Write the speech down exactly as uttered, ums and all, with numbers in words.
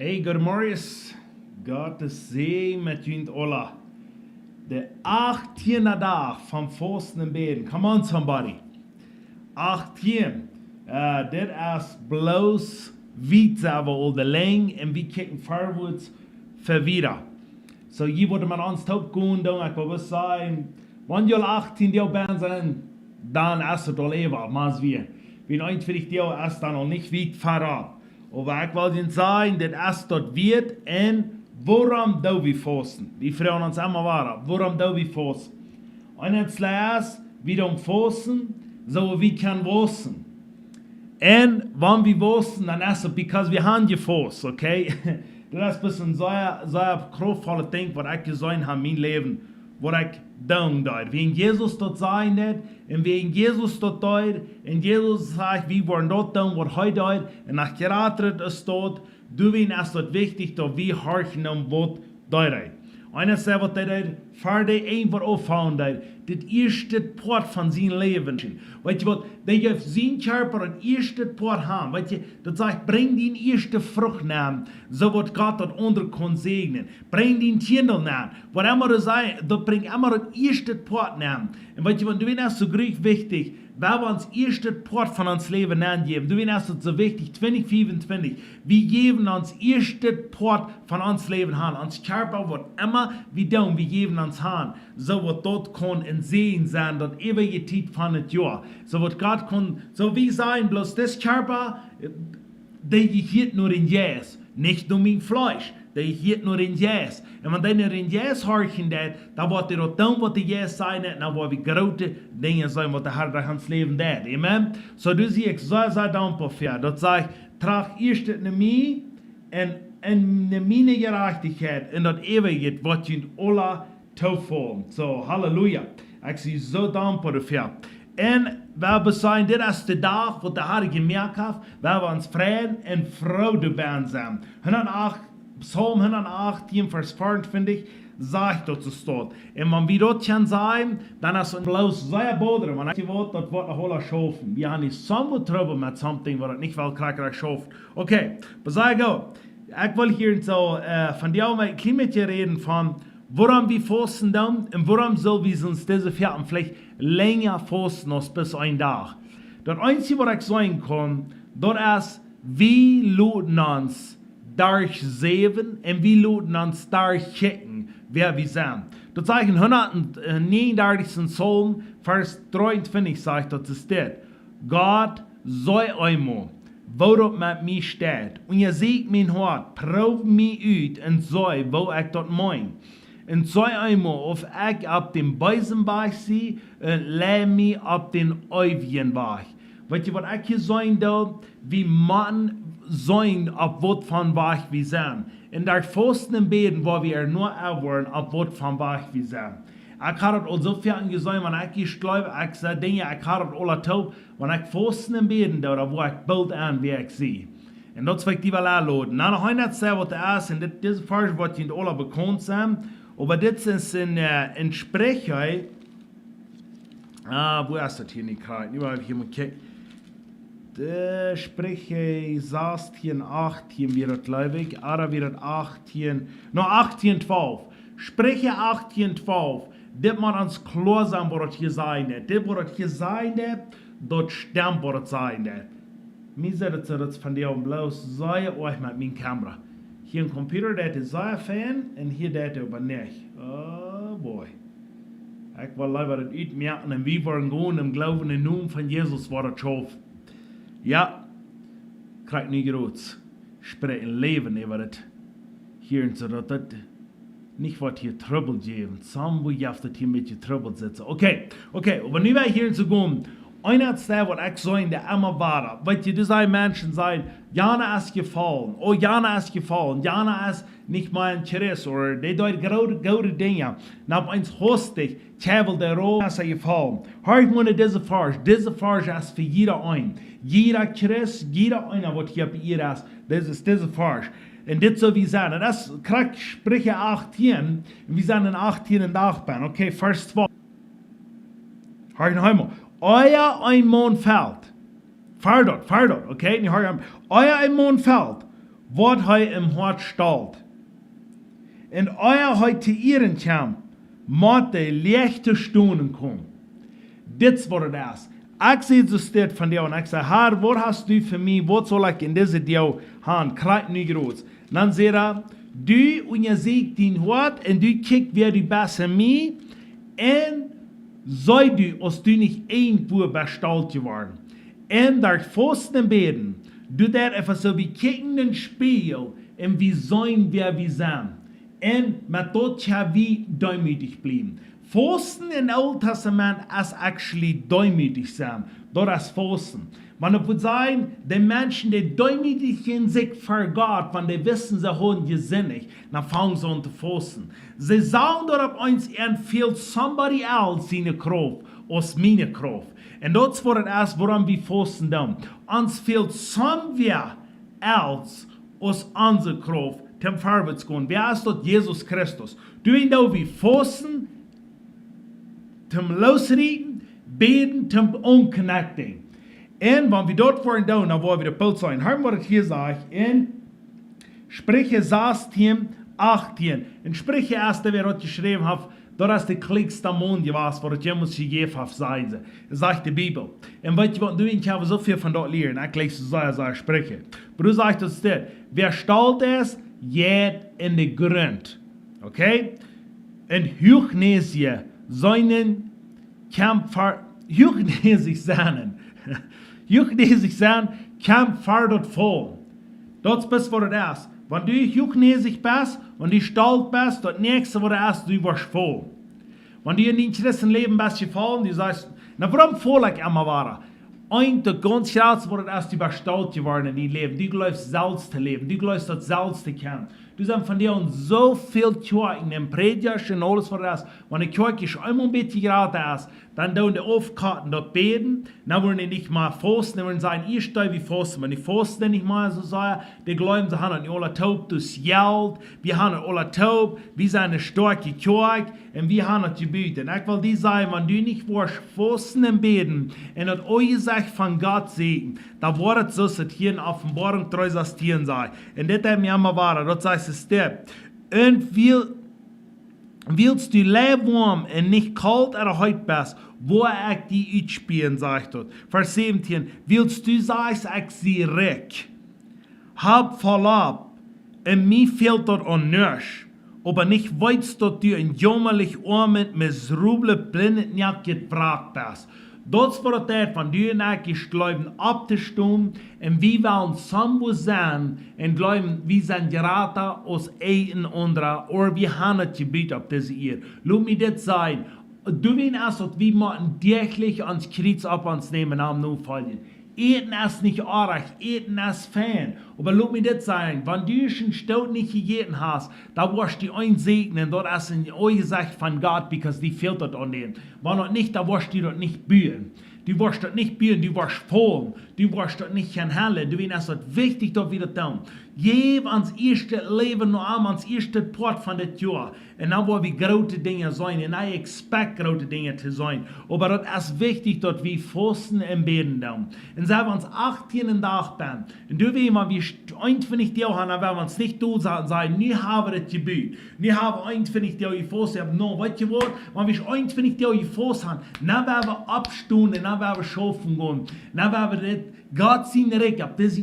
Hey, good morning. Gott es Säajen met junt aula. De achttiende Dach von Fausten un Bäden. Come on, somebody. Achttien. Äh, dit es bloos wiet, sent wie aul de Lenjd un wie kjikjen forwards fa wieda. So, hia woat eena ons toop gonen doonen, ekj well bloos sajen, wan jie aul achttien Doag benne sent, dan es et aul äwa, mau soo. Wan eenuntwintich Doag es, dan aul nich wiet verrat. Oba ekj well junt sajen, dit es daut wieet. Un wuarom doo wie fausten? Wie froagen ons emma wada, wuarom doo wie fausten? Un daut es, wie doonen fausten, soo wie kjennen wausen. Un wan wie wausen, dan es et because wie haben jefaust, okay? Daut es bloos een sea, sea kraftvollet Dinkj waut ekj jeseenen hab en mien Läwen, waut ekj doonen deed. Wäajen Jesus daut säd, un wäajen Jesus daut deed, un Jesus sajcht, wie woaren daut doonen waut hee deed, un noch jrata es daut, doawäajen es daut wichtich daut wie horchen no waut hee deed. Eena säd waut hee deed, ver hee irjent waut aunfangen deed, daut ieeschte Poat von sien Läwen. Weetst du waut, dee jeef sien Kjarpa daut ieeschte Poat han. Weetst du, daut sajcht, brinj dien ieeschte Frucht nenn, soo daut Gott daut aundre kaun säajnen. Brinj dien Tiendel nenn, waut emma daut es, daut brinj emma daut ieeschte Poat nenn. Un weetst du waut, doawäajen es soo jreslich wichtich, wan wie ons ieeschte Poat von ons Läwen nenjäwen. Doawäajen es et soo wichtich, twintich fiefuntwintich, wie jäwen ons ieeschte Poat von ons Läwen han. Ons Kjarpa, waut emma wie doonen, wie jäwen ons han. Soo daut daut kaun een Säajen sennen, daut äwaje Tiet von daut Joa. Soo daut Gott kaun, soo wie sajen, bloos dis Kjarpa, äh, dee jehieet no dän Jeist, nich no mien Fleesch, dee jehieet no dän Jeist. Un wan dee no dän Jeist horchen deit, dan woat hee daut doonen waut de Jeist sajcht, un dan woa wie groote Dinja seenen waut de Herr derch ons Läwen deit. Amen. So, doa sie ekj sea, sea dankboa fa. Daut sajcht, tracht ieescht no mie un, un no miene Jerajchtichkjeit, un daut äwaje woat junt aula toofaulen. So, Halleluja. Ekj sie soo dankboa doafäa. Un wie sajen, dit es de Dach waut de Herr jemoakt haft, wie ons freien un froo doaräwa sennen. Hundat acht, Psalm hundat achttien, Varsch veeruntwintich, sajcht daut soo steit. Un wan wie daut kjennen sajen, dan es et bloos sea bothern, wan ekj weet daut woat noch aula schaufen. Wie haben nich soon Trubbel met something waut nich well krakjt schauft. Okay, oba saj ekj uk, ekj well hia soo, äh, vondoag mol een kjlien bät räden von wuarom wie fausten doonen un wuarom sell wie ons dise Wäakj veleicht lenja fausten aus bloos een Dach. Daut eensje waut ekj sajen kaun, daut es, wie loten ons derchseenen un wie loten ons derchkjikjen wäa wie sent. Daut sajcht en hundat näajenundartichsten Psalm, Varsch dreeuntwintich sajcht daut es dit: Gott, see eemol, woo daut met mie steit. Unjasieekj mien Hoat, proow mie ut un see woo ekj daut meen. Un see eemol auf ekj opp dän beesen Wajch sie, un leid mie opp dän eewjen Wajch. Weetst du waut ekj hia sajen doo? Wie motten seenen opp waut von Wajch wie sent. Un derch fausten un bäden woa wie ea no woaren opp waut von Wajch wie sent. Ekj hab daut aul soo väl jeseenen, wan ekj hia jleew, ekj saj Dinja, ekj hab daut aul aul toop, wan ekj fausten un bäden doo, dan woa ekj boolt aun wäa ekj sie. Un daut es waut ekj die well aunloten. Dan noch een daut sajcht waut doa es, un dit, dise Varsch woat junt aula bekaunt sennen, oba dit es en, äh, en Spricha, ah, wua es daut hia nich krakjt? Nu hab ekj hia mol jekjikjt. De Spricha sastieen, achtieen wia daut, jleew ekj. Ooda wia daut achtieen? No, achtieen twalf. Spricha achtieen twalf. Dit mott ons kloa sennen waut daut hia sajen deit. Dit waut daut hia sajen deit, daut stemt waut daut sajen deit. Mie sajcht et soo, daut es vondoag bloos sea oajch met mien Kamera. Hia em Computer deit et sea fein un hia deit et oba nich. Oh boy. Ekj well leewa daut utmoaken un wie woaren gonen em Gloowen em Nomen von Jesus woat et schaufen. Jo, krakjt nu jrod. Spräakjen Läwen äwa daut hia un soo daut daut nich waut hia Trubbel jäwen. Somebody haft daut hia met Trubbel sitten. Okay, okay, oba nu woa ekj hia soo gonen. Eent es daut waut ekj saj, dee emma wada. Weetst du, doa sent Menschen sajen, jana es jefollen. Oh, jana es jefollen. Jana es nich mea een Christ. Ooda dee deit goode, goode Dinja. Un opp eemol hastich, tja, well dee rauf es jefollen. Horch mol no dise Varsch. Dise Varsch es fa jieda een. Jieda Christ, jieda eena waut hia opp Ieed es. Dit es dise Varsch. Un dit sell wie sennen. Daut es krakjt Spricha achtieen. Un wie sent en achtieen un acht bennen. Okay, Varsch twalf. Horch noch eemol. Ea een Maun felt. Ver daut, ver daut, okay? Nu horch eemol. Ea een Maun felt, woat hee em Hoat stolt. Un ea hee to Ieren kjemt, mott de Licht to stonen komen. Dit es waut et es. Ekj säd soo steit von die un ekj säd: "Herr, waut hast du fa mie? Waut saul ekj en dise Doag han? Kjrieech nu groot." Dan säd hee: "Du unjasieekjst dien Hoat un du kjikjst wäa du best en mie. Un see du aus du nich irjentwua best stolt jeworden." Un doa fausten un bäden, du deist eefach soo, wie kjikjen en dän Spieejel un wie seenen wäa wie sent. Un met daut kjenn wie deemootich bliewen. Fausten em Oolen Tastament es actually deemootich sennen. Daut es fausten. Wan wie sajen, de Menschen, dee deemootjen sikj ver Gott, wan dee wisten, see hauden jesindicht, dan fangen see aun to fausten. See sagen doa opp eemol, an fält somebody else siene Krauft aus miene Krauft. Un daut es waut et es, wuarom wie fausten doonen. Ons fält somewhere else aus onse Krauft toom verwoats gonen. Wäa es daut? Jesus Christus. Doawäajen doo wie fausten, toom loosrieten, bäden, toom unconnecting. Un wan wie daut woaren doonen, dan woa wie de Poot sennen. Hia woat et hia jesajcht en Spricha sastieen, achtieen. Un Spricha es, dee wäa daut jeschräwen haft, daut es de kjlieekjsta Maun jewast, waut et jemols jejäft haft, sajen see, sajcht de Bibel. Un weet jie waut, du, ekj hab soo väl von daut jelieren. Ekj leew soo sea, sea Spricha. Oba doa sajcht et dit: "Wäa stolt es, jeit en de Grunt." Okay? Un Huachnäsje sennen kjamft ver, huachnäsich sennen. Huachnäsich sennen kjamft ver daut Faulen. Daut es bloos waut et es. Wan du huachnäsich best, wan du stolt best, daut näakjste waut et es, du woascht faulen. Wan du en dien Christenläwen best jefollen, du sajchst: "Na, wuarom faul ekj emma wada?" Eent, daut gaunz jratste waut et es, du best stolt jeworden en dien Läwen. Du jleefst selfst to läwen. Du jleefst daut selfst to kjennen. Doa sent vondoag soo väl Kjoakjen un Prädjasch un aules waut et es. Wan de Kjoakj eemol een bät jrata es, dan doonen dee aufkoten daut Bäden, dan woaren dee nich mea fausten, dan woaren see sajen: "Ieescht doo wie fausten, oba dee fausten nich mea soo sea." Dee jleewen, see haben daut nu aula toop, daut Jelt, wie haben daut aula toop, wie sent eene stoakje Kjoakj un wie haben daut jebut. Un ekj well die sajen, wan du nich woascht fausten un bäden un daut Aunjesecht von Gott seenen, dan woat et soo aus et hia en Openboarunk dree sastieen sajcht. Un dit hab mie emma wada, daut sajcht et dit: "Un wiels, wiels du lukoarm un nich kolt ooda heet best, woa ekj die utspieen", sajcht daut. Varsch säwentieen: "Wiels du sajchst: Ekj sie rikj, hab voll opp, un mie fält daut aun nuscht, oba nich weetst, daut du een jaumalijet, oamet, miserablet, blindet, noakjet Wrack best." Daut es waut et deit, wan du un ekj jleewen opptostonen un wie wellen somewhere sennen un jleewen, wie sent jrata aus een aundra, ooda wie haben et jebut opp dise Ieed. Lot mie dit sajen, doawäajen es daut, wie motten däachlich ons Kjriez opp ons nämen un am nofoljen. Äten es nich oajch, Äten es fein. Oba lot mie dit sajen, wan du een Stoot nich jejäten hast, dan woascht du eent seenen, daut es een Aunjesecht von Gott, because dee fält daut aun dän. Wan daut nich, dan woascht du daut nich buen. Du woascht daut nich buen, du woascht faulen, du woascht daut nich kjennen hoolen. Doawäajen es daut wichtich, daut wie daut doonen. Jäw ons ieeschtet Läwen no am, ons ieeschtet Poat von dit Joa. Un dan woa wie groote Dinja seenen. Un I expect groote Dinja to seenen. Oba daut es wichtich, daut wie fausten un bäden doonen. Un saj wie ons achtieen Dach bie. Un doawäajen, wan wie st-, eenuntwintich Doag haben, dan woa wie ons nich dolsaten un sajen: "Nu hab wie daut jebut. Nu hab wie eenuntwintich Doag jefaust." Jo, no, weetst du waut? Wan wie eenuntwintich Doag jefaust haben, dan woa wie oppstonen un dan woa wie schaufen gonen. Dan woa wie dit, Gott sien Rikj opp dise